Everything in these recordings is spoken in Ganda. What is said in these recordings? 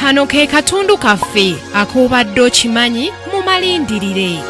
Kano ke katundu kaffe ak'obadde okimanyi mu malindirire.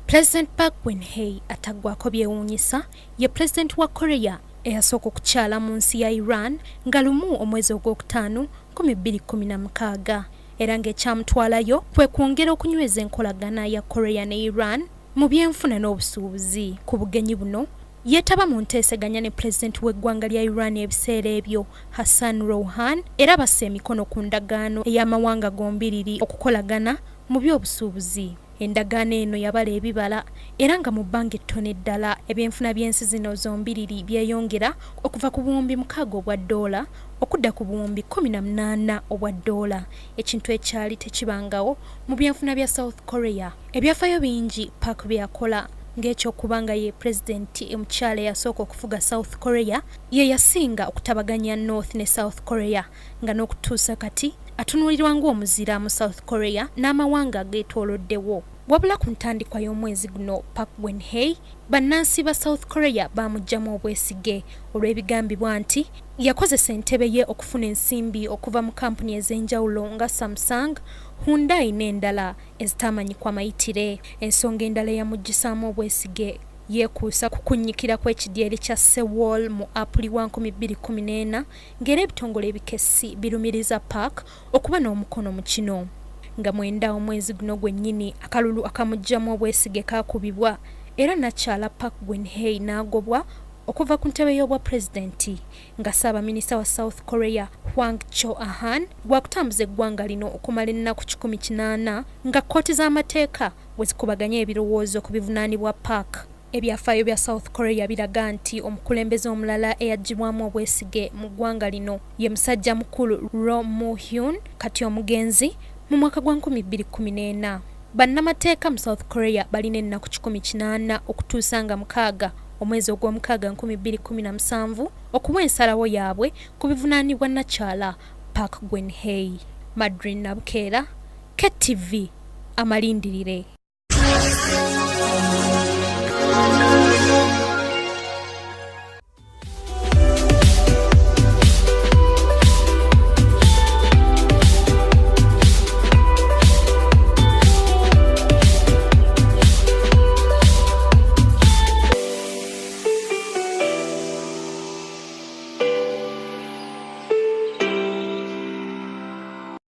Pulezidenti Park Geun-hye ataggwako byewuunyisa ye pulezidenti wa Korea eyasooka okukyala mu nsi ya Iran nga lumu omwezi ogwokutaano 2016 era ng'ekyamutwalayo kwe kwongera okunyweza enkolagana ya Korea ne Iran mu byenfuna n'obusuubuzi. Ku bugenyi buno yeetaba mu nteeseganya ne pulezidenti w'eggwanga lya Iran ebiseera ebyo Hassan Rouhani era bassa emikono ku ndagaano ey'amawanga gombiriri okukolagana mu by'obusuubuzi. Endagaano eno yabala ebibala era nga mu bbanga ettono eddala ebyenfuna by'ensi zino zombiriri byeyongera okuva ku buwumbi 6 obwa ddoola okudda ku buwumbi 18 obwa ddoola, ekintu ekyali tekibangawo mu byenfuna bya South Korea. Ebyafaayo bingi Park bye yakola ng'ekyokuba nga ye pulezidenti omukyala eyasooka okufuga South Korea, ye yasinga okutabaganya North ne South Korea nga n'okutuusa kati atunuulirwa ng'omuzira mu South Korea n'amawanga ageetooloddewo. Wabula ku ntandikwa y'omwezi guno, Park Geun-hye bannansi ba South Korea baamuggyamu obwesige olw'ebigambibwa nti yakozesa entebe ye okufuna ensimbi okuva mu kampuni ez'enjawulo nga Samsung, Hyundai n'endala ezitaamanyikwa mayitire. Ensonga endala eyamuggyisaamu obwesige yeekuusa ku kunnyikira kw'ekidyeri kya Sewol mu Apuli wa 2014 ng'era ebitongole ebikessi birumiriza Park okuba n'omukono mu kino. Nga 9 omwezi guno gwennyini akalulu akamuggyamu obwesige kaakubibwa era nakyala Park Geun-hye n'agobwa okuva ku ntebe y'obwa pulezidenti nga ssaabaminisita wa South Korea Hwang Kyo-ahn gwakutambuza eggwanga lino okumala ennaku 180 nga kkooti z'amateeka bwe zikubaganya ebirowoozo ku bivunaanibwa Park. Ebyafaayo bya South Korea biraga nti omukulembeze omulala eyaggyibwamu obwesige mu ggwanga lino ye musajja mukulu Roh Moo-hyun kati omugenzi mu mwaka gwa 2014. Bannamateeka mu South Korea balina ennaku 180 okutuusa nga 6 omwezi ogwomukaaga 2017 okuwa ensalawo yaabwe ku bivunaanibwa nakyala Park Geun-hye. Madrine Nabukeera, KTV, Amalindirire.